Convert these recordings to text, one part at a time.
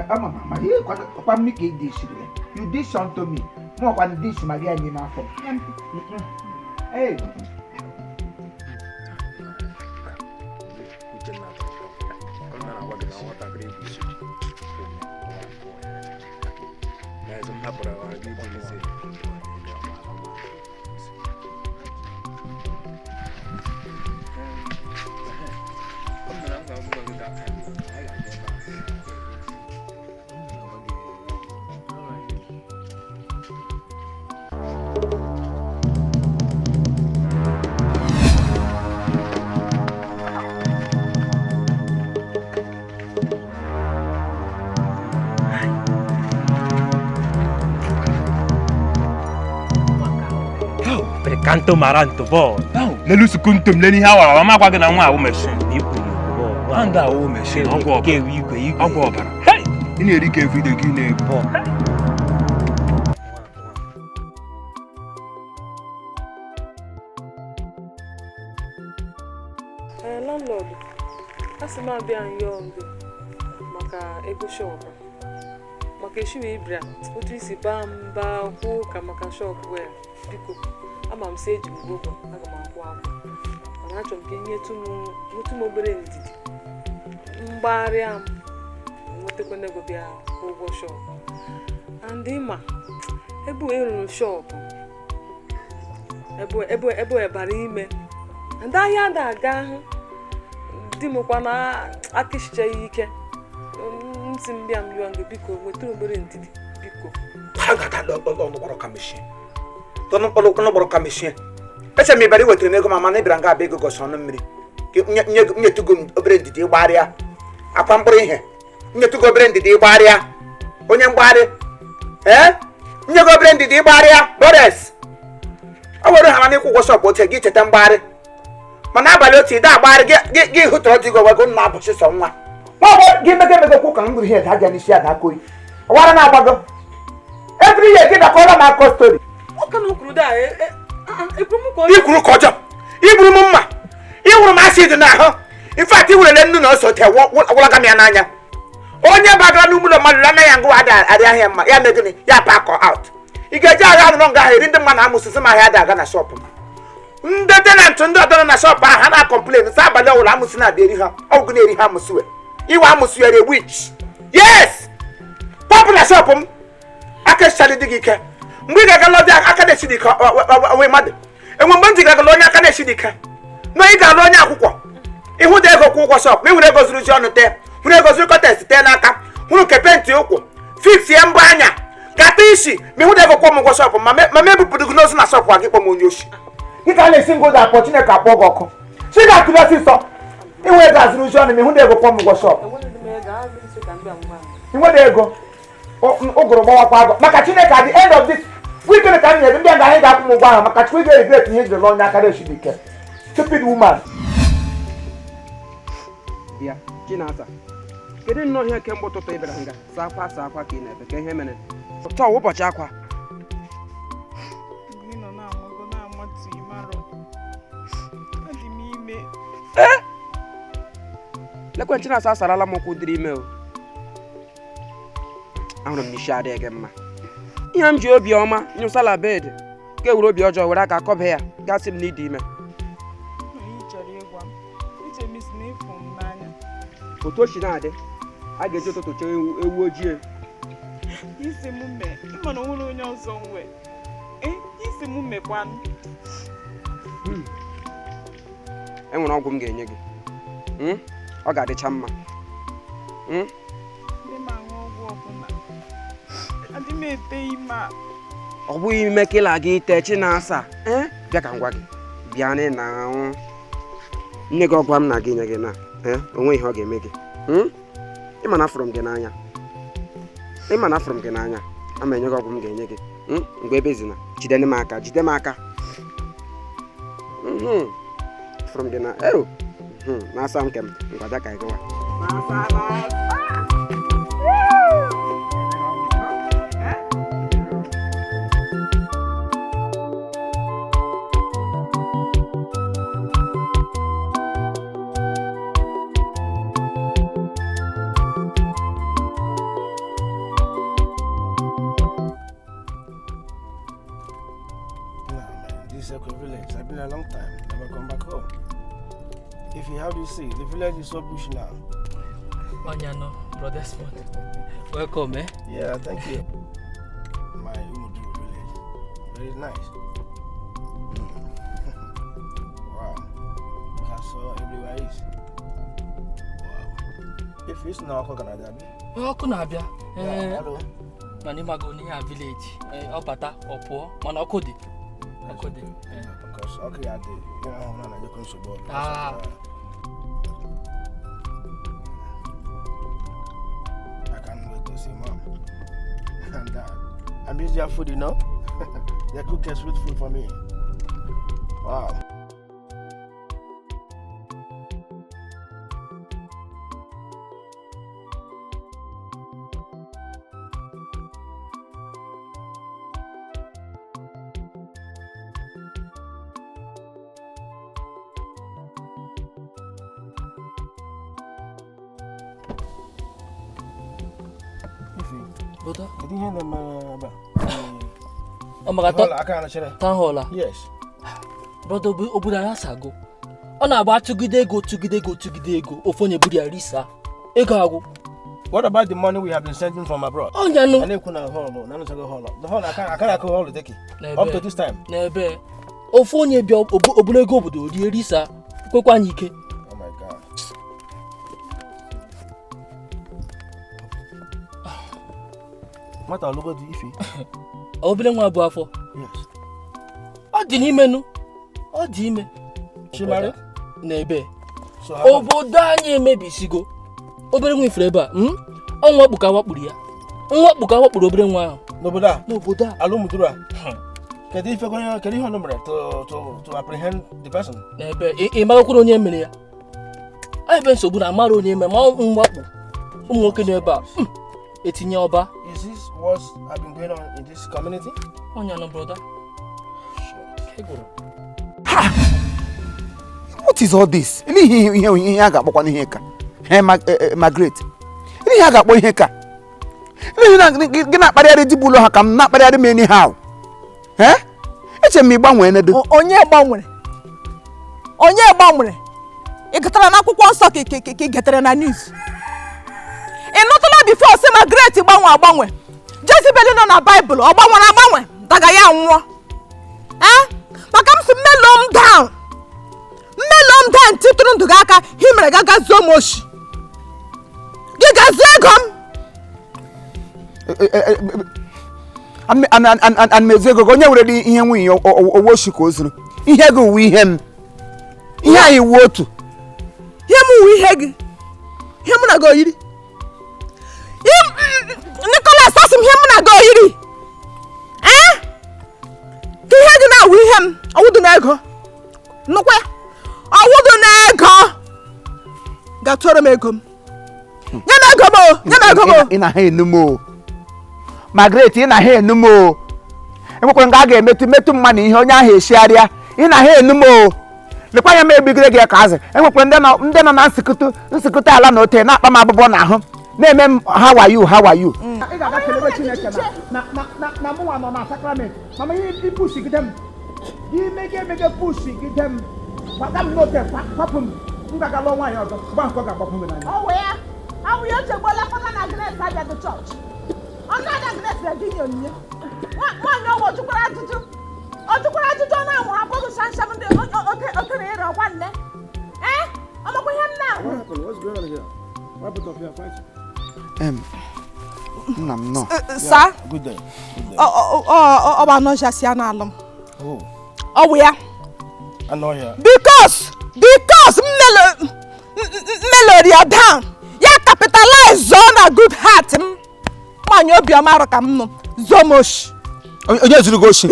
Ama mama, ihe kwa m ka dish you dish unto me. Mụ kwa dish ma gị n'ime afọ. Hey. Kanto maranto bo. Lelu sukuntum leni hawa ma gwa gị na nwa awụ machine. Anda awụ machine ọgwụ ọbara. Ọgwụ ọbara. Hey! Ị na-eri ka everyday gị na-ebu. Landlord, asị m abịa nyọọ gị maka ego shop. Maka eshiwe ibra, otu isi baa mba kwuo ka maka shop wee biko. Ama m sị eji m ụgwọ aga m akwụ akwụ mana achọrọ m ka nyetụ m obere ndidi mgbagharịa m nwetakwana ego bịa ụgwọ shọpụ and ịma ebe e rụrụ shọpụ ebe bara ime and ahịa ada aga ahụ di m kwa na aka esichaghị ike ntị m bịa m yọọ gị biko nwetara obere ndidi biko. Tọnụ machine. Eche m ịbara iwetara m ego ma mana ịbịara nga abịa ego gosi ọnụ mmiri. Nyetugo m obere ndidi ịgbarịa. Akwa mkpụrụ ihe. Nyetugo obere ndidi ịgbarịa. Onye mgbarị. Ee? Nyego obere ndidi ịgbarịa. Bores. Ọ were ha mana ịkwụ ụgwọ shọpụ otu gị cheta mgbarị. Mana abalị otu ide agbarị gị hụtọrọ dị gị onwe na abụchi sọ nwa. Nwa gị mego emego kwụ ka m gụrụ ihe da n'isi ada akoi. Ọwara na-agbago. Every year gị dakọrọ m akọ story. Ikwuru ka ọjọọ iburu m mma iwuru m acid n'ahụ in fact iwerele nnu na ose te wụlaga m ya n'anya onye bagara n'ụlọ mmadụ anaghị ngụ adị ahịa mma ya mee gịnị ya pack out ị ga-eji agha anụnọ nga ahụ eri ndị mma na amụsịsị ma ahịa ada aga na shọpụ m ndị tenant ndị ọdọ nọ na shọpụ ahụ ha na-akọmplen sị abalị ọwụla amụsị na-abịa eri ha ọgwụ na-eri ha amụsị we iwe amụsị ya witch yes pọpụ na shọpụ m aka esichara dị gị ike mgbe ị ga-aga lọdị aka na-esi dị ike onwe mmadụ enwe mgbe ntị ga-agala onye aka na-esi dị ike na ị ga-alụ onye akwụkwọ ịhụ dị ego kwụ ụgwọ shọp ma ị hụrụ ego zuru ji ọnụ tee hụrụ ego zuru kọtens tee n'aka hụrụ nke penti ụkwụ fiks ya mbọ anya gata isi ma ịhụ dị ego kwụọ m ụgwọ shọpụ ma m ebupụrụ gị n'ozu na shọpụ a gị kpọ m onye oshi gị ka a na-esi ngụ ụzọ akpọ Chineke akpọ gị ọkụ chi ga-atụrụ ọsịsọ inwe ego azụrụ ji ọnụ ma ịhụ dị ego kwụọ m ụgwọ shọpụ inwede ego ụgụrụ gbawakwa agụ maka Chineke at the end of this weekend ka m nyere ndị nga anyị ga-akwụ m ụgwọ ahụ maka Chukwu ga-regret ihe ejiri onye aka na-esi dị ike stupid woman. Bịa Chinasa, kedu nnọọ ihe kemgbe ụtụtụ ị bịara nga saa akwa saa akwa ka ị na-ebe ka ihe mere taa ụbọchị akwa lekwe Chinasa asarala m ụkwụ dịrị ime o ahụrụ m n'isi adịghị gị mma ihe m ji obi ọma nyụsala bed ka ewere obi ọjọọ were aka kọba ya gasị m n'ịdị ime otu o si na-adị a ga-eji ụtụtụ chee ewu ojii enwere ọgwụ m ga-enye gị ọ ga-adịcha mma ọ bụghị ime ka ịla gị ite Chinasa bịa ka m gwa gị bịa na ahụ nne gị ọgwa m na gị nye gị na onwe ihe ọ ga-eme gị ịma na afụrụ m gị n'anya ịma na afụrụ m gị n'anya ama enye gị ọgwụ m ga-enye gị mgbe ebezina jide m aka jide m aka afụrụ m gị na na-asa nke m ngwa bịa ka ị gawa. It's been a long time. Never come back home. If you have you see, the village is so bush now. Onyano, brother Smart. Welcome, eh? Yeah, thank you. My Umuduru village. Very nice. Wow. That's all everywhere is. Wow. If it's not Canada, well, Kunabia. Hello. Manimago near village. Opata or poor Manakodi. Because okay, I did. You know, I'm not going to go. Ah. I can't wait to see mom and dad. I miss their food, you know. They cook a sweet food for me. Wow. Town hall. Yes. Brother, obodo asago. Ọ na-agba tụgide ego tụgide ego tụgide ego ofu onye buru ya risa. Ego agwụ. What about the money we have been sending from abroad? Oh, yeah, no. The hall, the hall, I can't call the take up to this time. N'ebe. Ofu onye bịa oburu ego obodo rie risa. Kwekwa anyị ike. Oh my God. Nwata olugo di ife. Obere nwa bụ afọ. Yes. Ọ dị n'ime nu. Ọ dị ime. She married? N'ebe. Obodo anyị emebisigo. Obere nwa ifere ebe a, ọ nwakpu ka wakpuru ya. Nwakpu ka wakpuru obere nwa ahụ. N'obodo a? N'obodo a. Alụmduru a? Kedu ife kedu ihe ọnụ mere to apprehend the person? N'ebe, ị marakwuru onye mere ya. Ebe nsogbu na amara onye mere ma mwakpu. Ụmụ nwoke nọ ebe a. Etinye ọba. Is this what has been going on in this community? Onya no, brother. Ha! What is all this? Ihe a ga-akpọkwa n'ihe ka? Margaret. Ihe a ga-akpọ ihe ka? N'ihi na gị na-akparịarị dibụ ụlọ ha ka m na-akparịarị m anyhow. Eh? Eche m ịgbanwee nedo. Onye gbanwere? Onye gbanwere? Ị gụtara n'akwụkwọ nsọ ka ị getere na news? Ị nụtụla before sị Margaret gbanwe agbanwe? Jezebel nọ na Baịbụl ọ gbanwere agbanwe daga ya nwụọ. Eh? Maka m si mmelo m down. Mmelo m down titụrụ ndụ gị aka hi mere ga gazuo m oshi. Gị gazuo ego m. Ana m ezu ego gị onye were ihe nwunye owo oshi ka o zuru. Ihe gị uwe ihe m. Ihe anyị wuo otu. Ihe m uwe ihe gị. Ihe mụ na gị oyiri. Nicholas, asị m ihe mụ na gị oyiri. Eh? Ka ihe gị na-awụ ihe m, ọwụdụ na ego. Nnukwu ya. Ọwụdụ na ego. Gatụọrọ m ego m. Nye m ego m o! Nye m ego m o! Ị na-ahụ enu m o. Margaret, ị na-ahụ enu m o. Enwekwara nga a ga-emetụ metụ mma na ihe onye ahụ eshigharịa. Ị na-ahụ enu m o. Lekwa anya m ebigide gị ka azị. Enwekwara ndị nọ na nsikụta ala na ote na-akpa m abụbọ n'ahụ. Na-eme m how are you, how are you? Ị ga-aga kelebe Chineke na mụnwa nọ na sakrament. Mama ihe ipushigide m. Imege emege pushigide m. Gbata m n'ote kwapụ m. M ga-aga lụọ nwaanyị ọzọ. Gba nke ọ ga-agbapụ m n'anya. Ọ wụ ya. Ọ wụ ya echegbuola fada na Grace abịaghị chọọchị. Ọnụ ada Grace na-edinye onyinye. Nwaanyị ọwụ ọ jụkwara ajụjụ. Ọ jụkwara ajụjụ ọ na-anwụrụ abụghị shamsham ndị okere ịrọ ọgwa nne. Eh? Ọ makwa ihe m na-ahụ. What happened? What's going on here? Why put up here fighting? Nna m nọ. Sir? Good day. Ọ bụ anụ ọhịa si ya n'alụ m. Ọ wụ ya. Anụ ọhịa. Because mmelori ya down. Ya capitalize on a good heart m. Nwaanyị obiọma arụ ka m nụ. Zuo m oshi. Onye zuru gị oshi?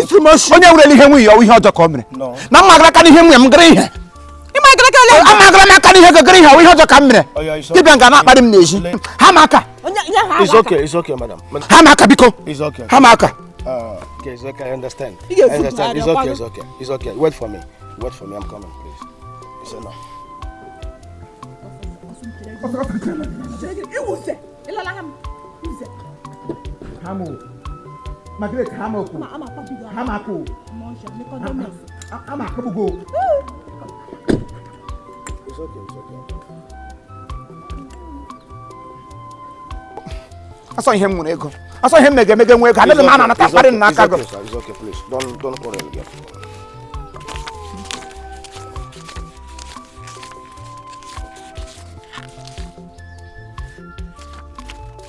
Onye werela ihe nwunye ọwụ ihe ọjọọ ka o mere. Na mma agara aka n'ihe nwunye m gara ihe. Ama agara m aka n'ihe gagara ihe ọwụ ihe ọjọọ ka m mere. Dibịa nga na-akparị m n'ezi. Ha ma aka. It's okay, it's okay, madam. Ha ma aka biko. It's okay. Ha ma aka. Okay, it's okay, I understand. I understand. It's okay, it's okay. It's okay. Wait for me. Wait for me, I'm coming, please. It's enough. Margaret, Hamako. Hamako. Ama akpụgo. It's okay, it's okay. Asọ ihe m nwere ego. Asọ ihe m mege emege nwe ego. Anaghị m ana anata mkparị n'aka It's gị. okay, sir. It's okay, please. Don't quarrel again.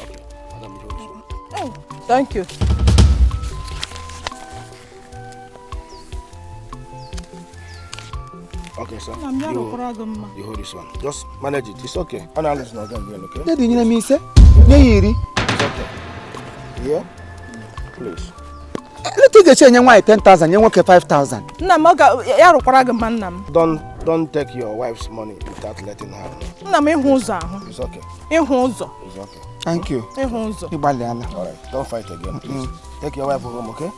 Okay, madam, you hold this one. Oh, thank you. Okay, sir. Nna m ya You, rụkwara gị mma. you hold this one. Just manage it. It's okay. Analyst not again, okay? Dedi nyere m 5, nye ya 10. It's okay. Yeah? Please. Letu ga-eche enye nwaanyị 10,000 nye nwoke 5,000. Nna m ọ ga ya rụkwara gị mma nna m. Don't take your wife's money without letting her know. Nna m ịhụ ụzọ ahụ. It's okay. Ịhụ ụzọ. It's okay. Thank you. Ịhụ ụzọ. Ị gbalịala. All right. Don't fight again, please. Take your wife home, okay?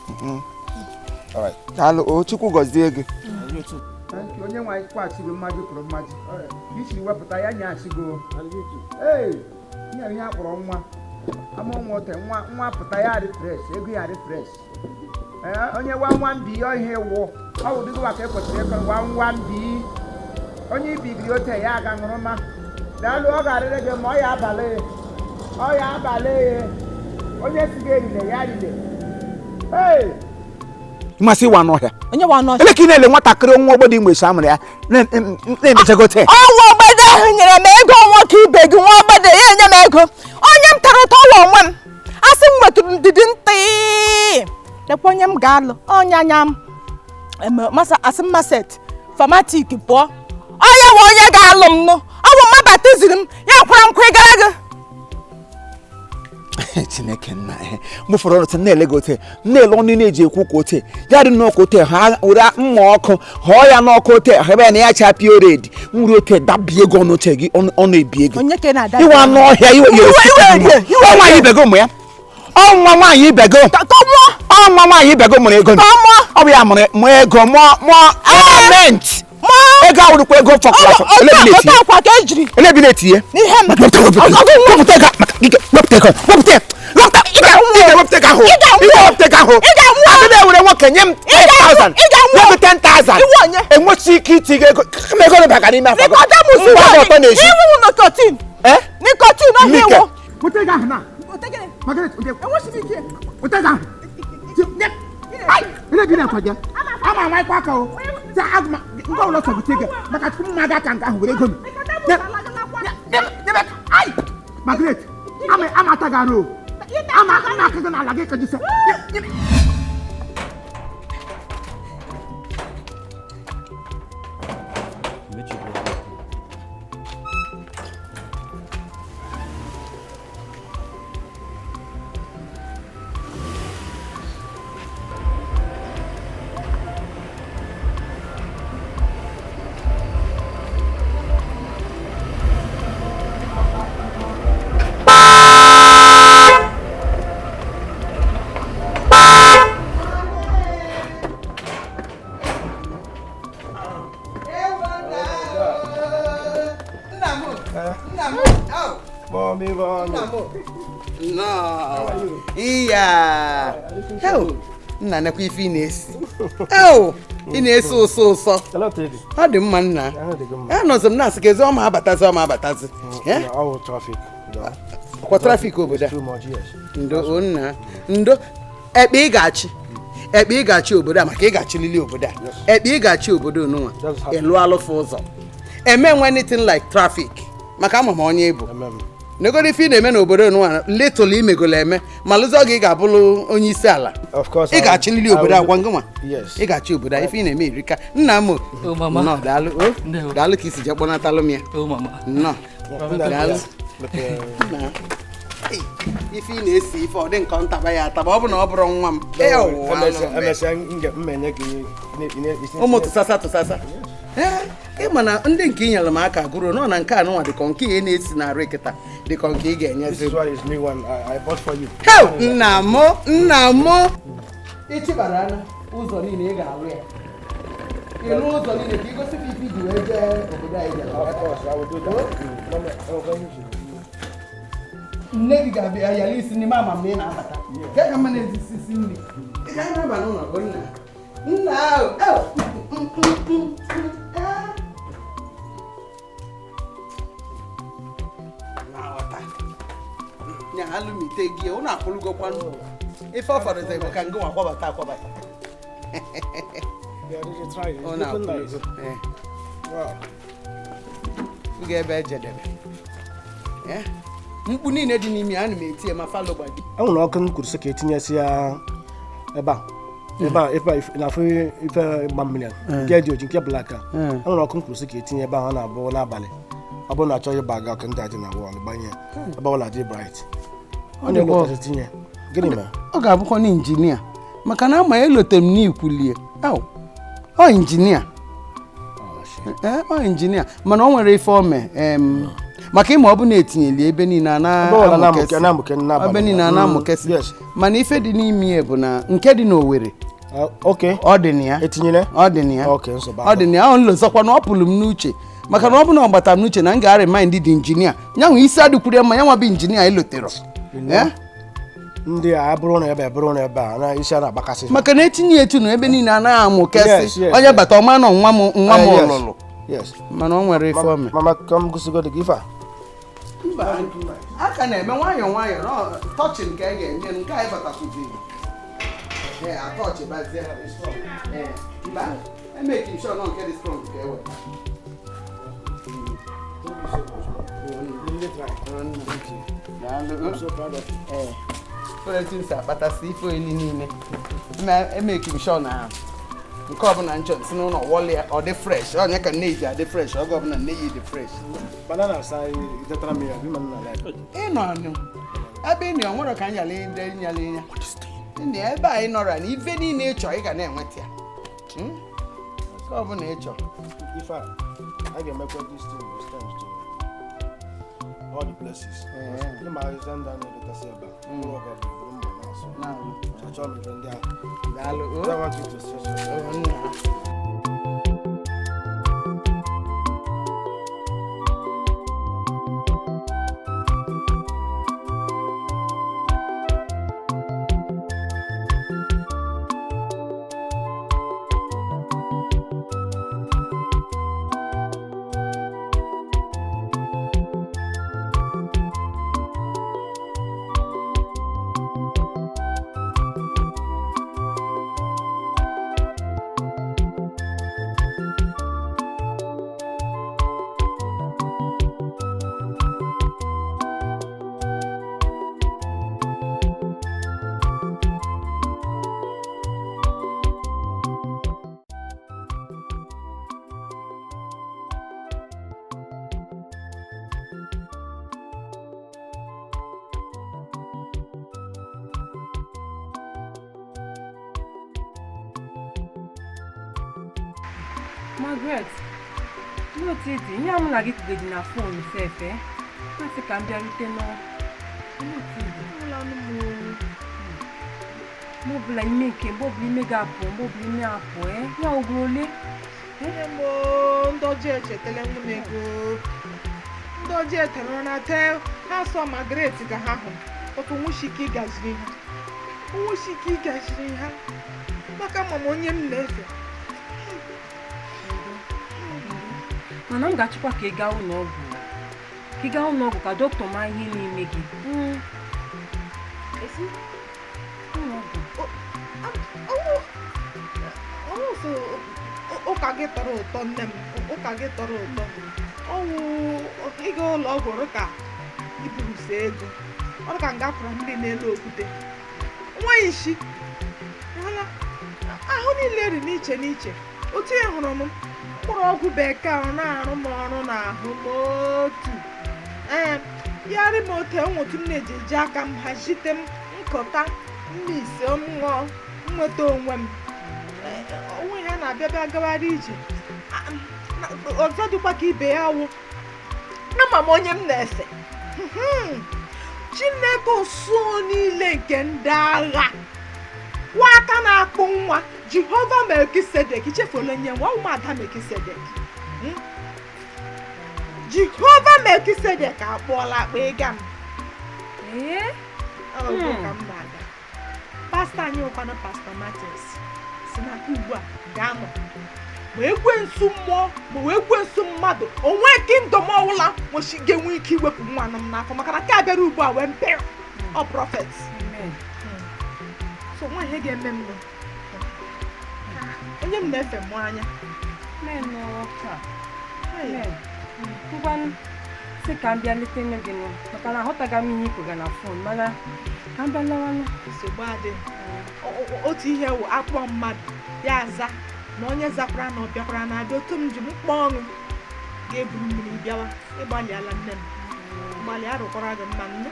All right. Daalụ o, Chukwu gọzie gị. And you too. Thank you. Onye nwaanyị kwachiri mmaji kwuru mmaji. Isiri wepụta ya nye achịgo. Ee, nye ihe akpọrọ nwa. Ama nwa ote nwa nwa pụta ya dị fresh, ego ya dị fresh. Ee, onye nwa nwa mbi ọ ihe wụ. Ọ wụ dịgwa ka ekwesịrị ịkọ nwa nwa mbi. Onye ibigiri ote ya aga ṅụrụma. Daalụ ọ ga-arịrị gị ma ọ ya abalị. Ọ ya abalị. Onye si gị erile ya rile. Ee. Mmasị ịwa n'ọhịa. Onye wa nọ. Ele ka ị na-ele nwatakịrị nwa ogbodi mgbe esi amụrụ ya na-emechagote. Ọnwa ogbede ahụ nyere m ego nwoke ibe gị nwa ogbede ya enye m ego. Onye m tara ụtọ ụlọ onwe m. Asị m nwetụrụ ndidi ntị. Lekwa onye m ga-alụ. Onye anya m. Masa asị m maset. Famatik pụọ. Onye nwe onye ga-alụ m nụ. Ọ bụ mma batiziri m ya kwara m kwa ịgara gị. Chineke nna mgbe ụfọdụ ọrụ na-ele gị ote na-ele ọnụ na-eji ekwu ka ote ya dị n'ọkụ ote ha were mma ọkụ họọ ya n'ọkụ ote ebe ya na ya cha pịa oredi nwere ote dabie ego ọnụ oche gị ọnụ ebi ego Onye ka ị na-ada. ịwa anụ ọhịa iwe Iwe nwaanyị ibe gị ụmụ ya ọnwa nwaanyị ibe gị Ka mụọ. ọnwa nwaanyị ibe gị mụrụ ego Ka mụọ. ọ bụ ya mụrụ mụọ ego mụọ mụọ ment Mụọ. ego awụrụkwa ego fọkụlafọ Otu akwa ka ejiri elebi na-etinye n'ihe m. wepụta ego maka ike wepụta ego wepụta wepụta ike wepụta ego ahụ ike wepụta ego ahụ adị na-ewere nwoke nye m 5,000 Ị ga-anwụ. nye m 10,000 Iwu onye? enwechi ike itinye ego kama ego baga n'ime afọ Nicodemus mgbe agba ọtọ na-esi Iwu nikotin. Eh? Nikotin ọ Mike. na-ewu. Wepụta ego ahụ na Margaret wepụta ego ahụ elebi na-akwa gị ama ama ịkwa aka o ngwa ụlọ sọ bute ego maka chukwu mma ga aka nke ahụ were ego m Margaret ama ata gị arụ o ama ama aka gị n'ala gị kajise. Mommy, mommy. Nnọọ. Iya. Ew, nna nekwa ife ị na-esi. Ew, ị na-esi ụsọ ụsọ. Hello, Teddy. Ọ dị mma nna. Ahụ dị gị mma. Anọzi m na-asị ka ezi ọma abatazi ọma abatazi. Eh? All traffic. No. Ọkwa trafik obodo a. Too much, yes. Ndo o nna. Ndo ekpe ị ga-achị. Ekpe ị ga-achị obodo a maka ị ga-achịlili obodo a. Ekpe ị ga-achị obodo onunwa. Just happen. Ịlụ alụfụ ụzọ. Eme nwe anything like traffic maka ama m onye ị bụ. Amen. Negoro ife ị na-eme n'obodo onunwa little imegolo eme ma lụzi oge ị ga-abụrụ onye isi ala. Of course. Ị ga-achịlili obodo a gwa ngịnwa. Yes. Ị ga-achị obodo a ife ị na-eme erika. Nna m o. Oh, mama. Nnọọ daalụ o. Ndewo. Daalụ ka isi jee kpọnatalụ m ya. Oh, mama. Nnọọ. Daalụ. Okay. Nna. Ei, ife ị na-esi ife ọ dị nke ntaba ya ataba ọ bụ na ọ bụrụ nwa m. Ee, ụwa anụ mbe. Emesịa mmenye gị Ụmụ tụsasa tụsasa. Ee, ị ma na ndị nke ị nyere m aka gụrụ nọ na nke anụnwa dịkọ nke ị na-esi na arụ kịta dịkọ nke ị ga-enyezi This one is new one I bought for you. Heu, nna m nna m ịchịbara anya ụzọ niile ị ga-alụ ya ịlụ ụzọ niile ka ị gosi m ife iji wee jee obodo anyị jere. Of course, I will do that. Mama, oh, can you see? Nne gị ga-abịa yara isi n'ime ama m na ị na-abata ka ka mma na-ezi isi nri ị ga-anaba n'ụlọ bụ nna nna ahụ. If I for the can go and kwabata. Yeah, did you try it? It's looking nice. Wow. We get better. Yeah. Mkpu niile dị n'ime ana m eti ma follow gbadi. E nwere ọkụ m kwuru sị ka etinyesi ya ebe a. Ebe a ife na afụ ife gba mmiri nke dị oji nke black a. E nwere ọkụ m kwuru sị ka etinye ebe ahụ ọ na-abụ n'abalị. Ọ bụrụ na achọghị ịba ga ọkụ ndị a dị na wall gbanye. Ebe ọbụla dị bright. Ọ na-elu tinye. Gịnị mere? Ọ ga-abụkwa na injinia maka na ama elote m n'ikwulie. Ọ injinia. Ọ injinia mana o nwere ife ome maka ịma ọ bụ na-etinyeli ebe niile a na-amụkesị mana ife dị n'ime ya bụ na nke dị n'Owerri ọ dị na ya ọ dị na ya ọ dị na ya ọ nlozọkwa na ọ pụrụ m n'uche maka na ọ bụ na ọ gbatara m n'uche na m ga-arịmaịnd dị injinia nyanwa isi adịkwuru ya mma ya nwa bụ injinia elotere ndị a bụrụ na ebe bụrụ na ebe a na isi a na-agbakasị maka na etinye etu na ebe niile anaghị amụkesị onye bata ọma nọ nwa m ọlụlụ mana o nwere ife ome mama ka m gụsịgodo gị ife a mba a ka na-eme nwayọọ nwayọọ tọchị nke a ga-enye m nke anyị batakwuziri atọchị bazie mba emeki sure nọ nke dị strong ka e weta. Etu si akpatasị ife oli niile emeki m sure na nke ọbụla nchọ si n'ụlọ wọlị ya ọ dị fresh onye ka nne ji adị fresh oge ọbụla nne yi dị fresh. Ịnọ anụ ebe ị nọ nwere ka nyale nyale ya ndị ebe anyị nọrọ na ife niile ị chọọ ị ga na-enweta ya nke ọbụla ị chọọ. Ife a a ga-emekwa this thing extend to all the places. Ndị ma ahịhịa ndị a na-edotasị ebe a mkpụrụ ọga bụ mma na-asụ achọrọ m ife ndị ahụ. I want you to stretch yourself. Margaret, n'otu ịdị ihe mụ na gị kwugedi na fon sef masị ka m bịarute mgbe ọbụla ime nke mgbe ọbụla ime ga-apụ mgbe ọbụla ime apụ ya ugboro ole ndị ọjọọ echetele nwa m ego ndị ọjọọ etere na te ha sọ Margaret ka ha hụ otu nwuchike ịgaziri ha nwuchike ịgaziri ha maka mama onye m na-efe. Mana m ga-achịkwa ka ị gaa ụlọ ọgwụ ka ị gaa ụlọ ọgwụ ka dọkịta maa ihe n'ime gị. Ụka gị tọrọ ụtọ nne m, ụka gị tọrọ ụtọ. Ọwụ ịga ụlọ ọgwụ ka iburusi ego ọrụ ka m gafere mmiri n'elu okwute nwa isi ahụ niile dị n'iche n'iche otu ị hụrụ m mkpụrụ ọgwụ bekee ọ na-arụ m ọrụ n'ahụ m otu yari m otu enwetu m na-eji eji aka m hazite m nkọta mmaise m ṅụọ nweta onwe m onwe ha na-abịa bịa gawara ije ọzọ dịkwa ka ibe ya wụ ama m onye m na-efe Chineke usuu niile nke ndị agha kwa aka na-akpụ nwa Jehova Melkisedek chefuola nye nwa ụmụada Melkisedek Jehova Melkisedek akpụọla akpa ịga m ka m na-aga pastọ anyị ụkwanụ pastọ Martins si na ugbu a ga-anọ Ma ekwensu mmụọ ma ekwensu mmadụ onwe kingdom ọwụla nwechi ga-enwe ike iwepụ nwa m n'afọ maka na ka abịara ugbu a wee mpe ọ prọfet. So nwa ihe ga-eme m nụ. Onye m na-efe mụ anya. Sị ka m bịa leta nne gị nụ maka na aghọtaghị m ihe ikwuga na fon mana ka m bịa lawanụ. Nsogbu adịghị. Otu ihe wụ akpọ mmadụ ya aza na onye zakwara na ọ bịakwara na-abịa otu m ji m kpọọ ọṅụ ga-eburu mmiri bịawa. Ịgbalịala nne m, gbalịa arụkwara gị mma nne.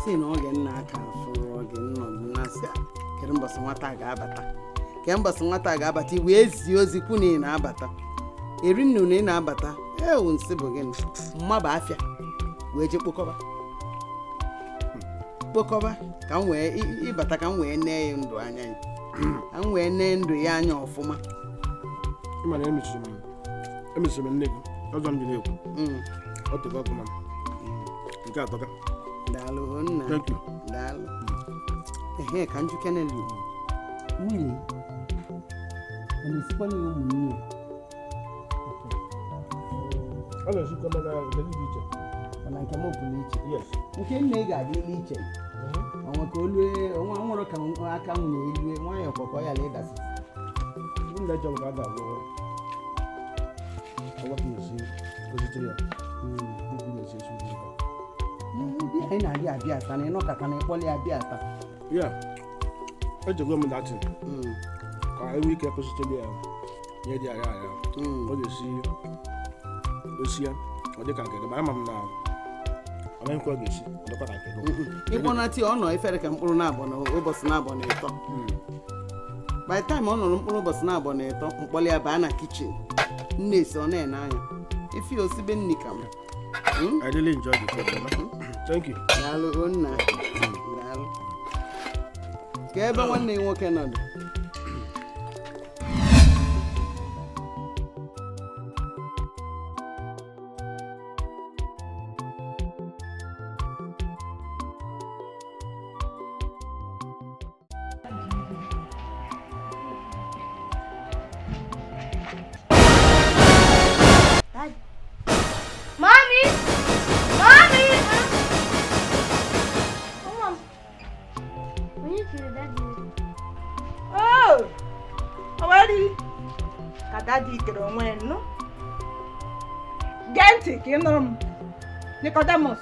Si na oge nna aka fụrụ oge nnọdụ na-asị kedu mbọsị nwata ga-abata ke mbọsị nwata ga-abata wee zie ozi kwu na ị na-abata eri nnu na ị na-abata ewu nsị bụ gịnị mmaba afịa wee je kpokọba kpokọba ka m wee ịbata ka m wee nee ya ndụ anya ya ka m wee nee ndụ ya anya ọfụma. Ịma na emechiri m nne gị ọzọ m ji na-ekwu ọ tọgo ọfụma nke atọka. Daalụ nna. Thank you. Daalụ. Ehe ka njụ kenelu nwunye ọ na-esikwa na ụmụnne ọ na-esikwa mana nke dị iche mana nke m pụrụ iche. Yes. Nke nne ga-adị ilu iche ọnwa ka olue ọnwa nwụrụ ka aka nwunye ilue nwayọọ kọkọ ya la ịdasị. Ndị chọrọ ka a ga-agwọ ọgwa ka esi ozitere ya dịka na-esi esi ugbu a. Anyị na-abịa abịa ata na ịnọkọta na ịkpọli abịa ata. Ya, ejego m datin ka anyị nwee ike kwụsịtụrụ ya ihe dị agha agha ọ ga-esi osi ya ọ dị ka nke gị ma ama m na amaghị nke ọ ga-esi ọ dịkwa ka nke gị. Ịkpọnata ya ọ nọ efere ka mkpụrụ na-abọ na ụbọchị na-abọ na ịtọ. By the time ọ nọrọ mkpụrụ ụbọchị na-abọ na ịtọ mkpọli ya baa na kichin nne esi ọ na-ene anya ife ya osibe nni ka m. I really enjoyed the food, Mama. Thank you. Daalụ nna. Daalụ. Ka ebe nwanne nwoke nọdụ. Gee ntị ka ị nụrụ m Nicodemus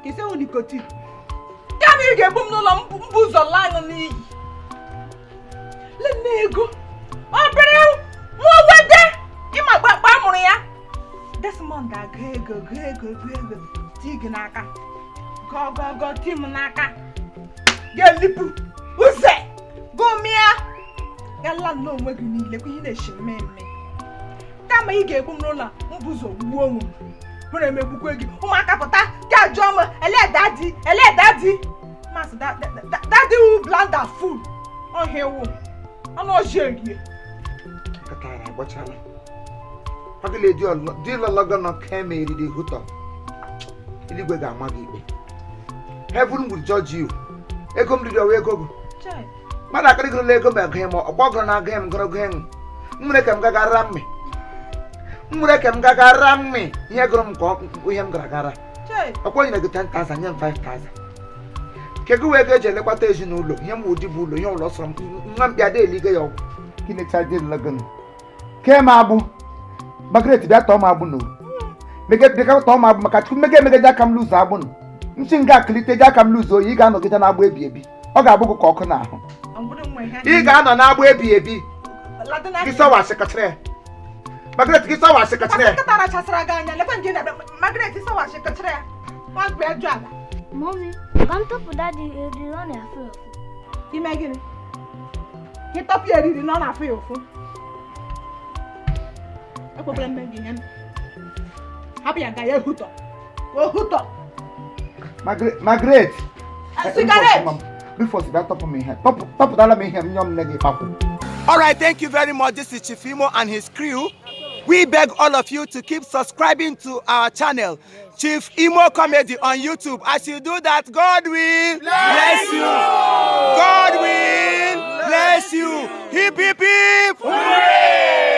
ka isi wụ nikotin kama ị ga-egbu m n'ụlọ mbụ ụzọ laa aṅụ n'iyi lene ego obere nwa wede ịma gbakpa amụrụ ya Desmond agụ ego gụ ego gụ ego tii gị n'aka gọgọgọ tii m n'aka ga-elipụ uze gụmịa gala n'onwe gị niile kwa ihe na-eshi mmemme kama ị ga-egbu m n'ụlọ mbụzọ gbuo onwe m hụrụ emegbukwe gị ụmụaka pụta ga jụọ m ele dadi ele dadi masị dadi wu blanda ful ọhịa ewu ọnụ ọjị erie nkata agbachala ọgịla dị lọlọgọ nọ keme eriri hụtọ eluigwe ga-ama gị ikpe. Heaven will judge you. Ego m riri ọwa ego gụ. Mmadụ akịrịgịrịla ego m ego m ọkpọ gụrụ na agụ m gụrụ gụ m. M nwere ka m gagara mmị. M nwere ka m gagara mmị. Ihe gụrụ m ka ihe m gara gara. Ọkwa nyere gị 10,000 nye m 5,000. Kedu wee ego eji elekọta ezinụlọ ihe m ụdị bụ ụlọ ihe ụlọ sọrọ m nwa mkpi ada eligo ya ọgwụ. Gịnị dị lagonu? Ke m agbụ. Margaret bịa tọọ m agbụ n'o. Mege bịa tọọ m agbụ maka Chukwu mege emegeji aka m lụzọ agbụ nụ. Nsi nga akụlite ji aka m lụzọ oyi ị ga-anọgide n'agbụ ebi ebi. Ọ ga-abụ gị ka ọkụ n'ahụ. Ị ga-anọ n'agbụ ebi ebi. Gị sọwasị kachara ya. Margaret gị sọwasị kachara ya. Mommy, come to put daddy eriri ọ na-afụ ụfụ. Ime gịnị? Gị tọpụ ya eriri na ọ na-afụ ya ụfụ. Ekwekwala mme gị ihe m. Hapụ ya nga ya ehutọ. Ohutọ. Margaret. Cigarette. Before you tọpụ m ihe. Tọpụtala m ihe m nyọ m nne gị kpapụ. All right, thank you very much. This is Chief Imo and his crew. We beg all of you to keep subscribing to our channel, Chief Imo Comedy on YouTube. As you do that, God will bless you. God will bless you. Hip, hip, hip. Hooray!